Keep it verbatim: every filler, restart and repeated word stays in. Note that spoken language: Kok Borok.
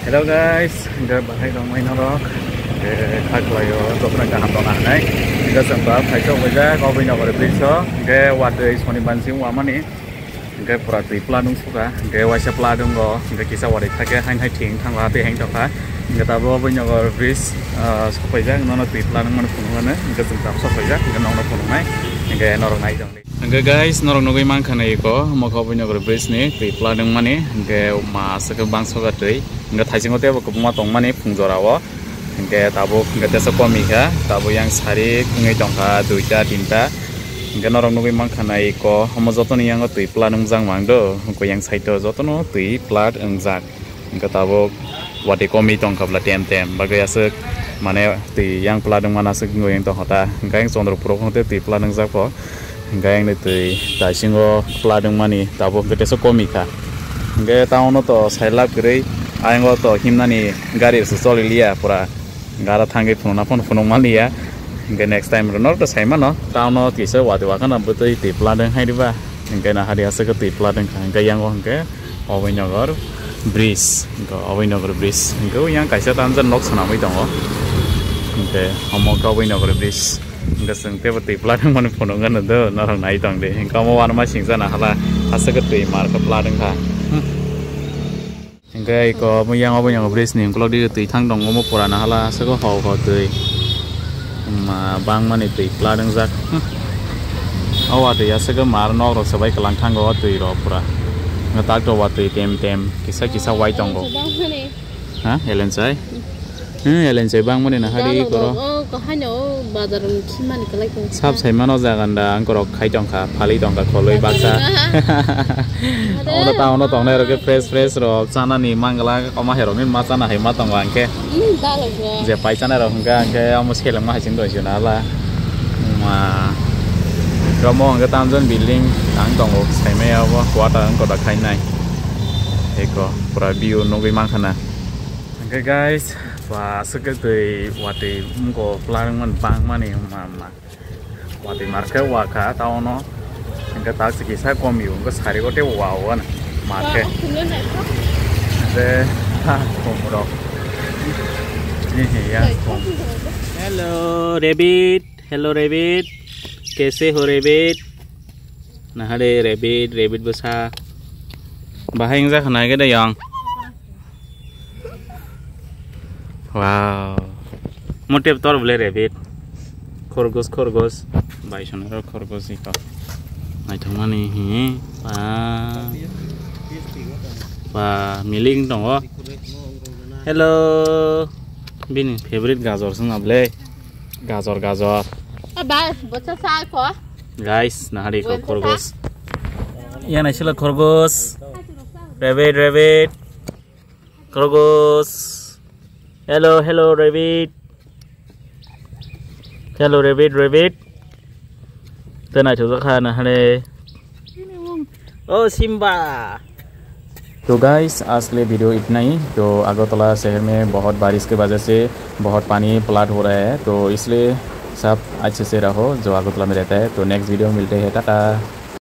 Hello guys, hingke bahai tongmai norok, hingke kha khlaio, jotono kaham tongna hinai. Hingke chwng ba phaisok wijak, oboi nogor bridge o, hingke watwi soni bansing wamani, hingke pura twi pla nung suka, hingke waisa pla dungo, hingke kisa watwi thake hain hai thing thango, hatwi hain tongkha. Hingke tabuk oboi nogor bridge, ah, sokpaijak, nono twi pla nung mani phunukmano, hingke chwng tabuk sokpaijak, hingke nokno phunuknai, hingke norok nai tongdi. Hingke guys, norok nugui mankha na iko, mokha oboi nogor bridge ni twi pla nung mani, hingke ma aswk bangsoka twi, hingke thaisingo teibo kwbangma tongmani phung jora o. Hingke tabuk hingke teso komi kha, tabuk yang sari wngwi tongkha duita tinta. Hingke norok nugui mankha na iko, omo jotoni yango twi pla nungjak mang do, hingke yang side o jotono twi pla wngjak. Hingke tabuk watwi komi tongkha bla tem tem, bagwi aswk mane twi yang pla wngmano aswk wngwi tongkha ta. Hingke yang Chondrapuro phano tei twi pla nungjak pho. Hingke ayang ni twi taisingo pla wngmani tabuk hingke teso komi kha. Hingke town o to sailab kwrwi, ayang o to himnani gari rok se choli liya pura. Gara thangwi phunukna phano phunuk man liya. Hingke next time rw norok to sai mano. Town o kisa watwi wakhano bwtwi twi pla wng hai riba. Hingke na hari aswk twi pla wng kha. Hingke yang o hingke Oboi Nogor bridge. Hingke Oboi Nogor bridge. Hingke yang kaisa tamjani nok swnamwi tongo. Hingke omo khe Oboi Nogor bridge. Hingke chwng teibo twi pla wngmani phunuk gano do, norok nai tong di. Hingke omo uanama singcha na hala, aswk twi mar khe pla wng kha. Hmm. Hingke iko omo yang Oboi Nogor bridge ni ukulok dige twi thang tongo, omo pura na hala aswk ho ho twi. Ma bangmani twi pla wngjak. Hmm. O watwi aswk mar nok rok swbai kwlang thango o twi rok pura. Hingke tak to watwi tem tem kisa kisa wai tongo. Bangmani. Ha, elensai? Hmm, elensai bangmani na hari Dano koro. Rok, oh, kahai no, oh, bazar ni khimani kalai ko. Sab sai mano jaga nda, ang korok khai tongkha, phali tongkha, kholoi baksa. Bazar na. Ono ta, ono tongnai rok fresh, fresh rok, chanani mangla, oma herok ni ma chana hai ma tongo angke. Hmm, dalok rok. Je pai chanai rok hingke angke, omo seleng ma hai ching doi chuna la. Ma, romo angke tamjon building, ang tongo, sai maya obo, quarter ang koda khai nai. Eko, pura view nugui mankha na. Hingke guys, ba aswk twi watwi mgo planning man bangmani ma ma. Watwi markhe wakha taono. Hingke tak se kisa komio, hingke sari gote wa wa na markhe. Wa, khulunai kho. Hingke, ha, komrok. Ni he ya, kom. Hello, rabbit. Hello, rabbit. Kaise ho, rabbit? Nahare, rabbit, rabbit bwsa. Bahai wngjakha naikhe de yang. Wow. Mote tor bole rabbit. Khorgos, khorgos. Bai sonaro khorgos iko. Naithokmani hi. Ba. Ba, miling tongo. Hello. Bini favorite gajor song able. Gajor, gajor. Aba, bocor sa ko. Guys, nahari ko khorgos. Yang naisila khorgos. Rabbit, rabbit. Khorgos. Hello, hello, rabbit. Hello, rabbit, rabbit. Tenai thujak kha nahari. Oh, Simba. तो गाइस, आज के लिए वीडियो इतना ही। तो अगरतला शहर में बहुत बारिश की वजह से बहुत पानी फ्लड हो रहा है, तो इसलिए सब अच्छे से रहो जो अगरतला में रहता है। तो नेक्स्ट वीडियो में मिलते हैं, टाटा।